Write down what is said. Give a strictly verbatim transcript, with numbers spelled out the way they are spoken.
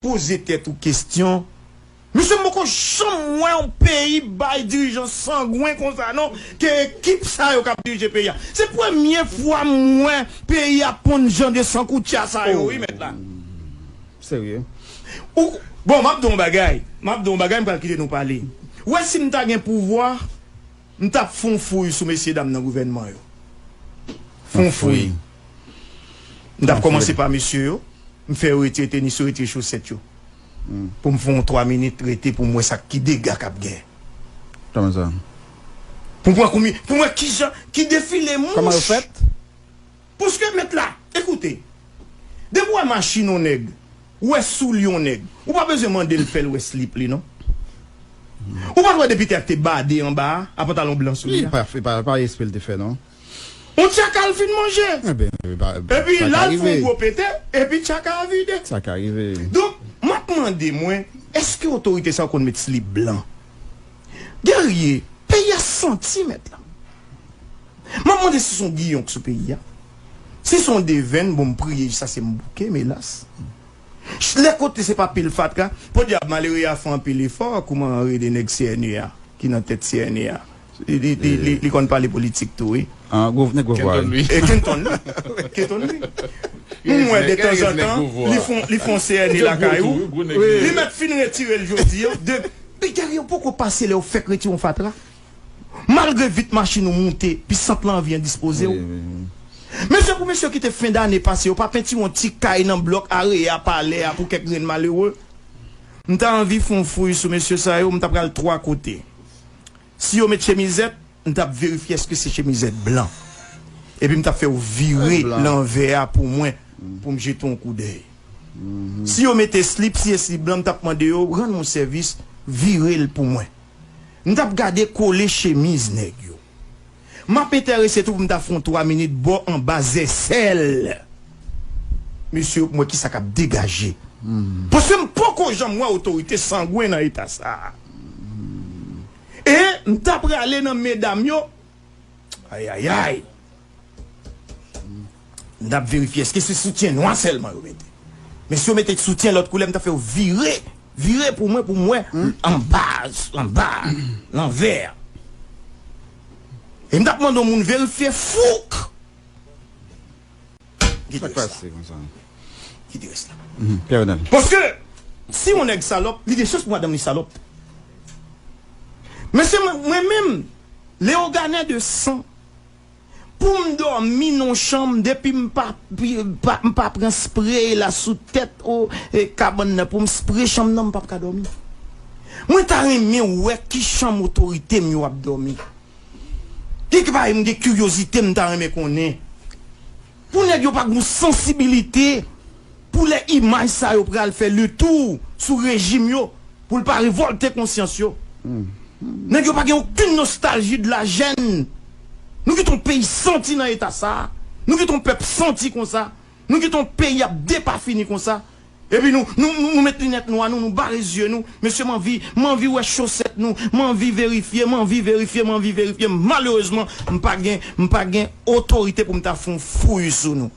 poze tèt ou kesyon. Mesye, m poko janm wè yon peyi bay dirijan sangwen konsa non, ke ekip sa yo k ap dirije peyi a. Se premye fwa m wè peyi a ponn jan de sankoutya sa yo, wi, mèt la. Serye. Ou, bon, m ap di w yon bagay. M ap di w yon bagay, m pral kite nou pale. Ou wè, si m ta gen pouvwa, m t ap fè yon fouy sou mesye dam nan gouvènman yo. Fè yon fouy. M t ap kòmanse pa mesye yo. M fè yo retire tenis yo, retire chosèt yo. Pou m fè yon twa minit rete pou m wè sa ki dega k ap gen. Kòman sa? Pou m wè konbyen, pou m wè kijan, ki defile mouch. Kòman yo fèt? Paske mèt la, ekoute, depi w wè machin yon nèg, ou wè soulye yon nèg, ou pa bezwen mande l fè l wè slip li non. Ou pa t wè depi tè a te bade anba a, a pantalon blan sou li a? Li pa, pa, pa espre l te fè non. Yon tchaka l fin manje. Epi la l fè yon gwo pete, epi tchaka a vide. Sa ka rive. Donk, m ap mande mwen, èske otorite sa yo konn met slip blan? Guerrier, peyi a santi mèt la. M ap mande si se yon giyon k sou peyi a. Si se yon devenn, bon, m priye jiska se m bouke, m elas. Lè kote se pa pil fatra, podyab malere a fè anpil efò, kouman rele nèg C N E a, ki nan tèt C N E a. Li, li, li, li, li konn pale politik tou, wi. Ah, gwo, nèg gwo vwa. Kenton Louis. E Kenton Louis. Kenton Louis. M wè de tanzantan, li fon, li fon C N E lakay ou. Li mèt fin retire l jodi a. De, Guerrier, ou poko pase lè ou fèk retire yon fatra. Malgre vit machin ou moute, pi sant lan anvi endispoze w. Mesye, pou mesye ki te fen dane pase, yo pa pentire yon ti kay nan blòk Areya, Palè a pou kèk grenn malere. M ta anvi fè yon fouy sou mesye sa yo, m ta pral twa kote. Si yo met chemizèt, m t ap verifye èske se chemizèt blan. Epi m t ap fè yo vire lanvè a pou mwen, pou m jete yon koudèy. Si yo mete slip, si e slip blan, m t ap mande yo, rann mwen sèvis, vire l pou mwen. M t ap gade kole chemiz nèg yo. M ap enterese tou pou m ta fè yon twa minit bò anba zèsèl. Mesye, pou m wè kisa k ap degaje. Paske m poko janm wè otorite sangwen nan eta sa a. E m ta prale nan medam yo. Ayayay. M t ap verifye èske se soutyen nwa sèlman yo mete. Men si yo mete soutyen lòt koulè, m t ap fè yo vire, vire pou mwen, pou m wè anba, anba, lanvè. E m t ap mande yon moun verifye fouk. Sa k pase konsa? Kite rès la. Paske si yon nèg salòp, li gen chans pou madanm li salòp. Mesye, mwen, mwen menm, Leogane de san, pou m dòmi nan yon chanm, depi m pa, pa, m pa pran spray la sou tèt, o, e, kabann nan, pou m spray chanm nan, m p ap ka dòmi. Mwen ta renmen wè ki chanm otorite m yo ap dòmi. Gen ki bagay m gen kiryozite m ta renmen konnen. Pou nèg yo pa gen yon sansibilite pou lè imaj sa yo pral fè letou sou rejim yo, pou l pa revòlte konsyans yo. Nèg yo pa gen okenn nostalji de la jèn. Nou kite yon peyi santi nan eta sa a. Nou kite yon pèp santi konsa. Nou kite yon peyi ap depafini konsa. Epi nou, nou, nou, nou met linèt nwa nou, nou bare zye nou. Mesye, m anvi, m anvi wè chosèt nou. M anvi verifye, m anvi verifye, m anvi verifye. Malerezman, m pa gen, m pa gen otorite pou m ta fè yon fouy sou nou.